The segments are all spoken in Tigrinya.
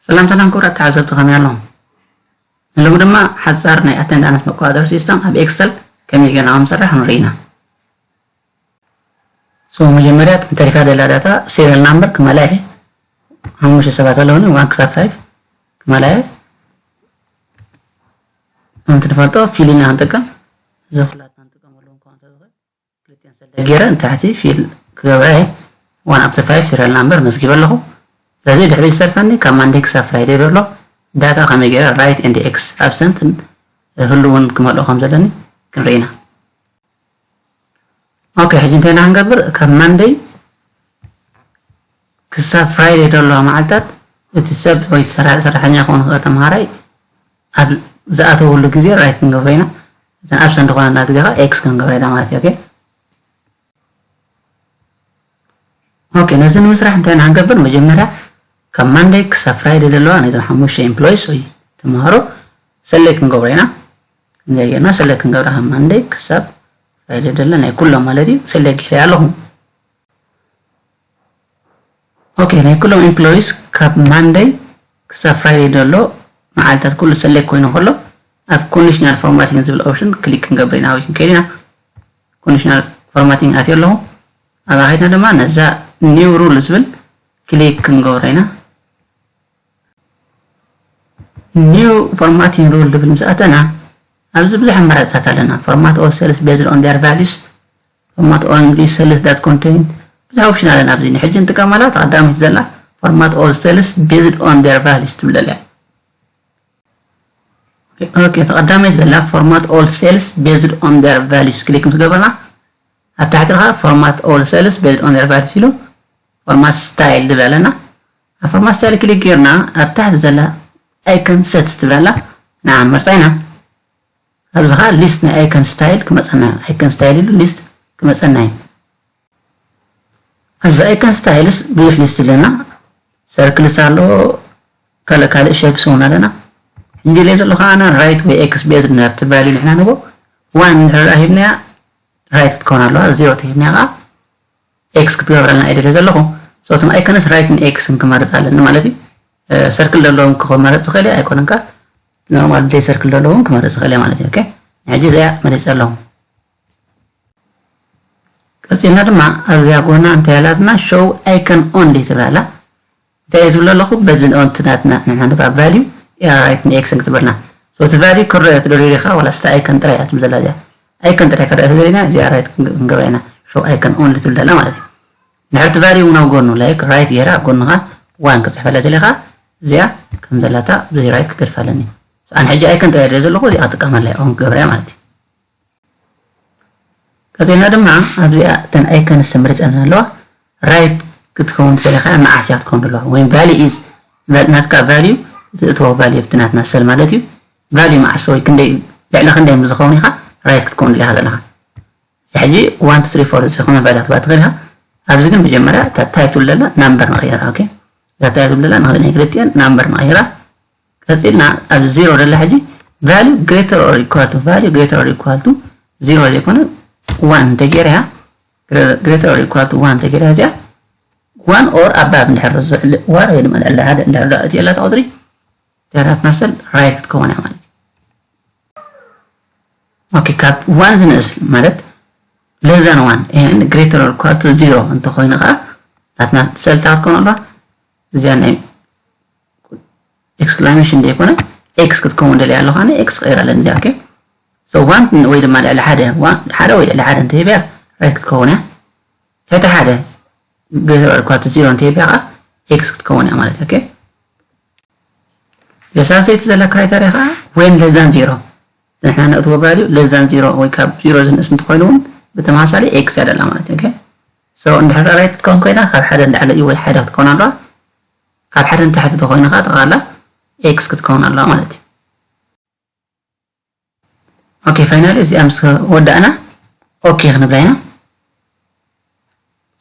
ሰላም ሰላም ክቡራት ተዓዘብቲ ከመይ ኣለኹም? ንሎሚ ድማ ሓጻር ናይ ኣተንዳነስ መቆጻጸሪ ሲስተም ኣብ ኤክሰል ከመይ ጌርና ከም ንሰርሕ ንርኢ ኢና። So መጀመርያ እተን ተሪፋ ዘላ ዳታ serial number ክመልኣ እየ። ሓሙሽተ ሰባት ኣለውኒ one ክሳብ five ክመልኣ እየ። ከምቲ ንፈልጦ ፊል ኢና ክንጥቀም እዚ ኩላትና ንጥቀመሉ ክኸውን እንተዝኽእል ክልቲኤን ሰለክት ገይረ ንታሕቲ ፊል ክገብራ እየ። One up to five serial number መዝጊበ ኣለኹ። ስለዚ ድሕሪ ዝሰርፈኒ ካብ ማንደይ ክሳብ ፍራይደይ ዘሎ ዳታ ከመይ ገይረ right and x absent ህሉውን ክመልኦ ከም ዘለኒ ክንርኢ ኢና። ኦኬ ሕጂ እንታይ ኢና ክንገብር? ካብ ማንደይ ክሳብ ፍራይደይ ዘለዋ መዓልታት እቲ ሰብ ወይ ሰራሕተኛ ክኾን ክእል ተምሃራይ ኣብ ዝኣተወሉ ግዜ right ክንገብሮ ኢና። እተን ኣብሰንት ዝኾነና ግዜ ከዓ ኤክስ ክንገብራ ኢና ማለት እዩ። ኦኬ ነዚ ንምስራሕ እንታይ ኢና ክንገብር? መጀመርያ ካብ ማንደይ ክሳብ ፍራይደይ ዘለዋ ናይዞም ሓሙሽተ employees ወይ ተምሃሮ ሰሌክት ክንገብሮ ኢና። እንታይ ጌርና ሰሌክት ክንገብራ ካብ ማንደይ ክሳብ ፍራይደይ ደለ ናይ ኩሎም ማለት እዩ ሰሌክት ገይረ ኣለኹ። ኦኬ ናይ ኩሎም employees ካብ ማንደይ ክሳብ ፍራይደይ ዘሎ መዓልታት ኩሉ ሰሌክት ኮይኑ ከሎ ኣብ ኮንዲሽናል ፎርማቲንግ ዝብል ኦፕሽን ክሊክ ክንገብር ኢና ወይ ክንከይድ ኢና። ኮንዲሽናል ፎርማቲንግ ኣትዮ ኣለኹ። ኣብ ኣኼድና ድማ ነዛ ኒው ሩል ዝብል ክሊክ ክንገብሮ ኢና። ኒው ፎርማቲንግ ሩል ዝብል ምስ ኣተና ኣብዚ ብዙሕ ኣማራፅታት ኣለና። Format all cells based on their values፣ format only cells that contain ብዙሕ ኦፕሽን ኣለና። ኣብዚ ንሕጂ ንጥቀመላ ተቐዳሚት ዘላ format all cells based on their values ትብል እያ። ኦኬ ተቐዳሚት ዘላ format all cells based on their values ክሊክ ምስ ገበርና ኣብ ታሕቲ ከዓ format all cells based on their values ኢሉ format style ዝብል ኣለና። ኣብ format style ክሊክ ጌርና ኣብ ታሕቲ ዘላ icon sets ትብል ኣላ ንዓ ንመርፃ ኢና። ኣብዚ ከዓ ሊስት ናይ icon style ክመፀና እዩ። Icon style ኢሉ ሊስት ክመፀና እዩ። ኣብዚ icon styles ብዙሕ ሊስት ኣለና። ሰርክልስ ኣለዎ ካልእ ካልእ ሼፕስ እውን ኣለና። ሕጂ ኢለ ዘለኹ ኣነ right ወይ ኤክስ ቤዝድ ናብቲ ቫልዩ ንሕና ንቦ ዋን እንድሕር ሂብናያ right ክትከውን ኣለዋ። ዜሮ ተሂብናያ ከዓ ኤክስ ክትገብረልና እየ ደልየ ዘለኹ። So እቶም icons right ን ኤክስን ክመርፅ ኣለኒ ማለት እዩ። ሰርክል ዘለዎም ክመርፅ ዝኽእል እየ ኣይኮነን ከ ኖርማል ብዘይ ሰርክል ዘለዎም ክመርፅ ዝኽእል እየ ማለት እዩ። ኦኬ ሕጂ እዚኣ መሪፀ ኣለኹ። ቀፂልና ድማ ኣብዚኣ ጎና እንታይ ኣላትና show icon only ትብል ኣላ። እንታይ እየ ዝብሎ ኣለኹ በዚ ንኦንቲ ናትና ንሕና ንባ ቫልዩ ኤራ right ን ኤክስን ክትብልና። So እቲ ቫልዩ ክረአ ትደልዩ ዲኻ ዋላ ስታ icon ጥራይ እያ ትብል ዘላ እዚኣ። Icon ጥራይ ክረአ ተደሊና እዚኣ right ክንገብራ ኢና። Show icon only ትብል ዘላ ማለት እዩ። ንድሕርቲ ቫልዩ እውን ኣብ ጎኑ like right ገይራ ኣብ ጎኑ ከዓ ዋን ክፅሕፈላ ተሊኻ እዚኣ ከም ዘላታ ብዚ right ክገድፋለኒ። ኣነ ሕጂ icon ጥራይ ድየ ዘለኹ እዚኣ ክጥቀመላ እየ ኦን ክገብራ እየ ማለት እዩ። ቀፂልና ድማ ኣብዚኣ እተን icons ተመሪፀን ኣለዋ። Right ክትከውን ትደሊ ከዓ መዓስ እያ ክትከውን ዘለዋ ወይም value is ናትካ ቫልዩ እቲ እትዎ ቫልዩ ኣብቲ ናትና ሰል ማለት እዩ። ቫልዩ መዓስ ወይ ክንደይ ልዕሊ ክንደይ ምስ ዝኸውን ኢኻ right ክትከውን ደሊኻ ዘለኻ። እዚ ሕጂ one two three four ዝኾነ ቫልዩ ክትባ ትኽእል ኢኻ። ኣብዚ ግን መጀመርያ እታ ታይትል ዘላ ናምበር ንቐይራ። ኦኬ እዛ ታይትል ዘላ ንኽልተ ናይ ክልቲኤን ናምበር ንቐይራ። ቀፂልና ኣብ ዜሮ ደላ ሕጂ value greater or equal to value greater or equal to ዜሮ ዘይኮነ ዋን እንተገይረ እያ greater or equal to ዋን እንተገይረ እዚኣ ዋን or above እንድሕር ዝዕሊ ዋን ወይ ድማ ልዕሊ ሓደ እንድሕር ዳ እቲ የላታ ቁፅሪ እዚኣ ናትና ሰል right ክትከውን እያ ማለት እዩ። ኦኬ ካብ ዋን ዝንእስ ማለት less than one and greater or equal to ዜሮ እንተኮይኑ ከዓ ናትና ሰል እንታይ ክትከውን ኣለዋ እዚኣ ናይ ኤክስክላሜሽን ዘይኮነ ኤክስ ክትከውን ደልያ ኣለኹ ኣነ ኤክስ ቀይራ ኣለኒ እዚኣ ኦኬ። So ዋን ወይ ድማ ልዕሊ ሓደ ሓደ ወይ ልዕሊ ሓደ እንተሂበያ right ክትከውን እያ። ትሕቲ ሓደ greater or equal to ዜሮ እንተሂበያ ከዓ ኤክስ ክትከውን እያ ማለት እዩ። ኦኬ የሳልሰይቲ ዘላ ክራይተርያ ከዓ when less than ዜሮ ንሕና ነእትዎ ቫልዩ less than ዜሮ ወይ ካብ ዜሮ ዝንእስ እንተኮይኑ እውን ብተመሳሳሊ ኤክስ እያ ደላ ማለት እዩ። So እንድሕር right ክትከውን ኮይና ካብ ሓደ ንላዕሊ እዩ ወይ ሓደ ክትከውን ኣለዋ። ካብ ሓደ ንታሕቲ ተኮይኑ ከዓ ጠቕላላ ኤክስ ክትከውን ኣለዋ ማለት እዩ። ኦኬ ፋይናሊ እዚኣ ምስ ወዳእና ኦኬ ክንብላ ኢና።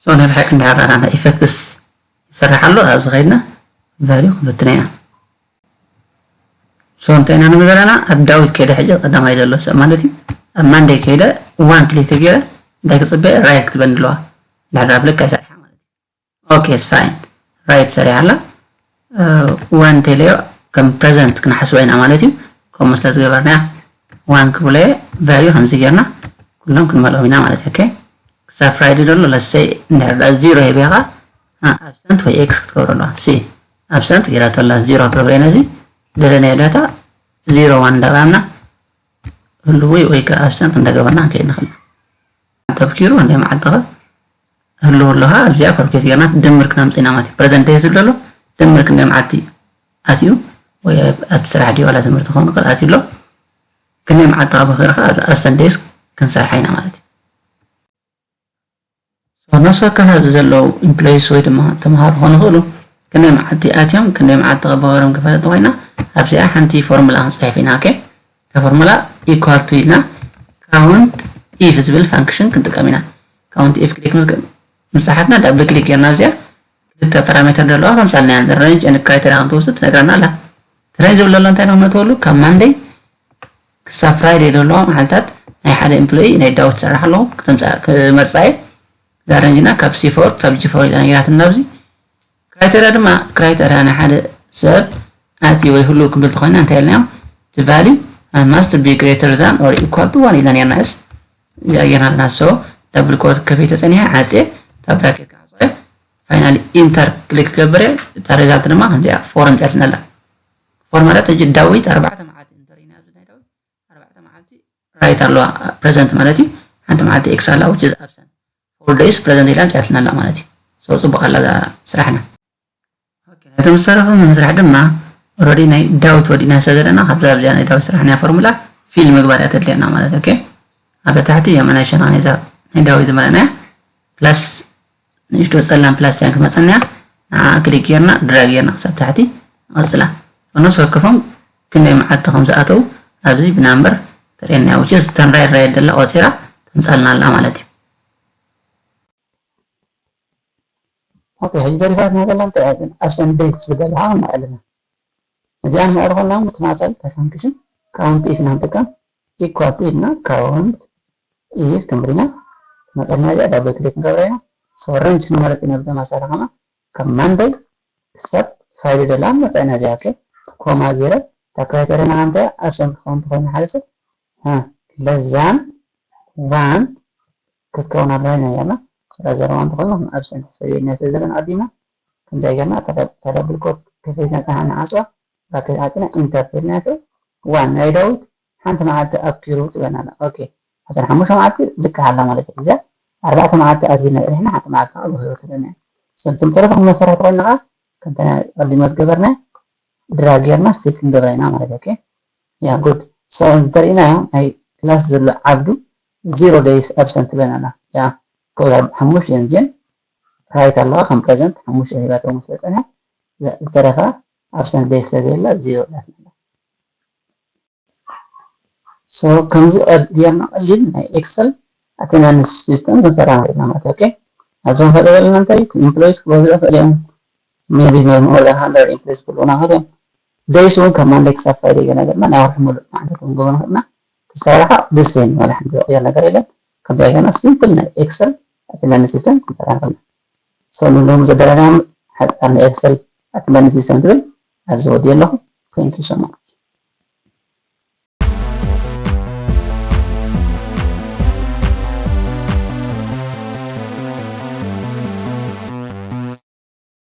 So ናይ ብሓቂ እንድሕር ዳታ ኢፌክትስ ይሰርሕ ኣሎ ኣብዚ ከይድና ቫልዩ ክንፍትና ኢና። So እንታይ ኢና ንብል ዘለና ኣብ ዳዊት ከይደ ሕጂ ቀዳማይ ዘሎ ሰብ ማለት እዩ ኣብ ማንደይ ከይደ ዋን ክሊክ ተገይረ እንታይ ክፅበየ right ክትበኒ ኣለዋ እንድሕር ኣብ ልካ ይሰርሓ ማለት እዩ። Okay it's fine right ሰሪሓ ኣላ። ዋን እንተኢለዮ ከም ፕረዘንት ክንሓስቦ ኢና ማለት እዩ። ከምኡ ስለ ዝገበርና ዋን ክብሎ እየ። ቫልዩ ከምዚ ጌርና ኩሎም ክንመልኦም ኢና ማለት እዩ። ኦኬ፣ ክሳብ ፍራይደይ ዘሎ ለሰይ እንድሕር ዳ ዚሮ ሂበኻ ኣብሰንት ወይ ኤክስ ክትገብረሉ። ሲ ኣብሰንት ጌራቶ ኣላ፣ ዚሮ ክገብረ ነዚ ደለናዮ ዳታ ዚሮ ዋን እንዳባምና ህልዊ ወይ ከዓ ኣብሰንት እንዳገበርና ክንከይድ ንኽእል ኢና። ተፍኪሩ እንደ መዓልትኸ ህልው ኣለኻ ኣብዚኣ ካልኩሌት ጌርና ድምር ክነምፅእ ኢና ማለት እዩ። ፕረዘንት ደይ ዝብል ዘሎ ድምር ክንደይ መዓልቲ ኣትዩ ወይ ኣብቲ ስራሕ ድዩ ዋላ ትምህርቲ ክኸውን ይኽእል ኣትዩ ኣሎ ክንደይ መዓልቲ ካብ ኸይርካ ኣብሰንት ደይስ ክንሰርሓ ኢና ማለት እዩ። So ነፍሲ ወከፍ ኣብዚ ዘለዉ ኢምፕሎይስ ወይ ድማ ተምሃሮ ክኾኑ ይኽእሉ ክንደይ መዓልቲ ኣትዮም ክንደይ መዓልቲ ከበኸሮም ክፈልጥ ኮይና ኣብዚኣ ሓንቲ ፎርሙላ ክንፅሕፍ ኢና። ኦኬ፣ እታ ፎርሙላ ኢኳል ቱ ኢልና ካውንት ኢፍ ዝብል ፋንክሽን ክንጥቀም ኢና። ካውንት ኢፍ ክሊክ ምስ- ምስ ፀሓፍና ዳብል ክሊክ ጌርና ኣብዚኣ ክልተ ፓራሜተር ዘለዋ ከምሳልና ሬንጅ ን ክራይተሪያ ከም ትወስድ ትነግረና ኣላ። እቲ ሬንጅ ዝብል ዘሎ እንታይ ንክነእትወሉ ካብ ማንደይ ክሳብ ፍራይደይ ዘለዋ መዓልታት ናይ ሓደ ኤምፕሎይ ናይ ዳዊት ሰራሕ ኣለኹ ክተምፃ- ክመርፃ እየ። እዛ ሬንጅና ካብ ሲ ፎር ክሳብ ጂ ፎር ኢላ ነጊራትና ኣብዚ። ክራይተሪያ ድማ ክራይተሪያ ናይ ሓደ ሰብ ኣትዩ ወይ ህሉው ክብል ተኾይና እንታይ ኢልናዮ? እቲ ቫልዩ ማስት ቢ ግሬተር ዛን ኦር ኢኳል ቱ ዋን ኢልና ኔርና እስ እዚኣ ጌርና ኣለና። ሶ ዳብል ኮት ከፊተ ፀኒሐ ዓፅየ እታ ብራኬት ክዓፅወ ፋይናሊ ኢንተር ክሊክ ክገብር እየ። እታ ሬዛልት ድማ ከምዚኣ ፎር ኣምፂኣትና ኣላ። ፎር ማለት ሕጂ ዳዊት ኣርባዕተ መዓልቲ ኢንተር ኢና ኣብዚ ናይ ዳዊት ኣርባዕተ መዓልቲ ራይት ኣለዋ ፕረዘንት ማለት እዩ። ሓንቲ መዓልቲ ኤክስ ኣላ which is absent። ፎር ደይስ ፕረዘንት ኢላ ኣምፂኣትና ኣላ ማለት እዩ። ሶ ፅቡቕ ኣላ እዛ ስራሕና። ኦኬ፣ ነቶም ዝተረፉ ንምስራሕ ድማ ኦልሬዲ ናይ ዳዊት ወዲእና ስለ ዘለና ካብዛ ኣብዚኣ ናይ ዳዊት ስራሕ ናይ ፎርሙላ ፊል ምግባር እያ ተድልየና ማለት። ኦኬ፣ ኣብዛ ታሕቲ የማናይ ሸነኽ ናይዛ ናይ ዳዊት ዝመረእናያ ፕላስ ንእሽቶ ፀላም ፕላስ ሳይን ክትመፀና እያ። ንዓ ክሊክ ጌርና ድራግ ጌርና ክሳብ ታሕቲ ንቐፅላ። ነፍሲ ወከፎም ክንደይ መዓልቲ ከም ዝኣተው ኣብዚ ብናምበር ተርእየና እያ። which is ተን ራይት ራይት ደላ ቆፂራ ተምፃልና ኣላ ማለት እዩ። ኦኬ፣ ሕጂ ተሪፋትና ዘላ እንታይ እያ ግን ኣብሰንት ደይት ዝብል ዘለካ ክንመዕልና እዚኣ ንመዕል ኮና ምክንያታዊ ተፋንክሽን ካውንት ኢፍ ኢና ንጥቀም ኢኳል ቱ ኢልና ካውንት ኢፍ ክንብል ኢና መፀልና እዚኣ ዳብል ክሊክ ንገብራ ኢና ሶ ሬንጅ ክንመረፅ ኢና ብተመሳሳሊ ከማ ካብ ማንደይ ክሳብ ፍራይደይ ደላ መፀና እዚኣ ኦኬ ኮማ ገይረ እታ ክራይተሪያና ከምታ ኣብሰንት ክኸውን ተኾይኑ ሓደ ሰብ ለዛን ዋን ክትከውን ኣለዋ ኢና ጌርና ስለዚ ዋን ተኾይኑ ከም ኣብሰንት ሰብ ኢልና ስለ ዘለና ኣዲና ከምዚ ጌርና ተዳብል ኮት ከፈትና ፃሓ ንዓፅዋ ባክል ኣፅና ኢንተር ተልና ዋን ናይ ዳዊት ሓንቲ መዓልቲ ኣኪሩ ትበና ኣላ ኦኬ ሓንቲ ሓሙሽተ መዓልቲ ልክዕ ኣላ ማለት እዩ እዚኣ ኣርባዕተ መዓልቲ ኣትቢልና ርሕና ሓንቲ መዓልቲ ከዓ ብህይወት ኣለና ስንትም ተረፈ ክንመሰረት ኮይንኻ ከምተ ቀዲሞ ዝገበርና ድራግ ጌርና ፊል ክንገብራ ኢና ማለት ኦኬ ያ ጉድ ሶ እንተሪእናዮ ናይ ክላስ ዘሎ ዓብዱ ዚሮ ደይስ ኣብሰንት ትበና ኣላ ያ ኮዛ ሓሙሽተ እየን እዚአን ራይት ኣለዋ ከም ፕረዘንት ሓሙሽተ ሂባቶ ምስ በፀና ዝተረፋ ኣብሰንት ደይ ስለ ዘየላ ዚሮ ዳትና ሶ ከምዚ ጌርና ቀሊል ናይ ኤክሰል ኣተናንስ ሲስተም ክንሰራ ንኽእል ኢና ማለት ኦኬ ኣብዞም ፈለ ዘለና እንታይ ኢምፕሎይስ ክበዝሑ ክእል እዮም maybe more than hundred employees ክህልውና ክእል እዮም ደይስ እውን ከም ማንደይ ክሳብ ፍራይደይ ገና ገርና ናይ ወርሒ ሙሉእ መዓልታት ክንገብሮ ንኽእልና ክሰራርሓ ደስ ይብል ማለት ሓንቲ ዝቕየር ነገር የለን ከምዚ ጌርና ሲምፕል ናይ ኤክሰል ኣተናንስ ሲስተም ክንሰራ ንኽእል ኢና ሶ ንሎም ዘደረጋም ሓፃር ናይ ኤክሰል ኣተናንስ ሲስተም ትብል ኣብዚ ወዲ ኣለኹ thank you so much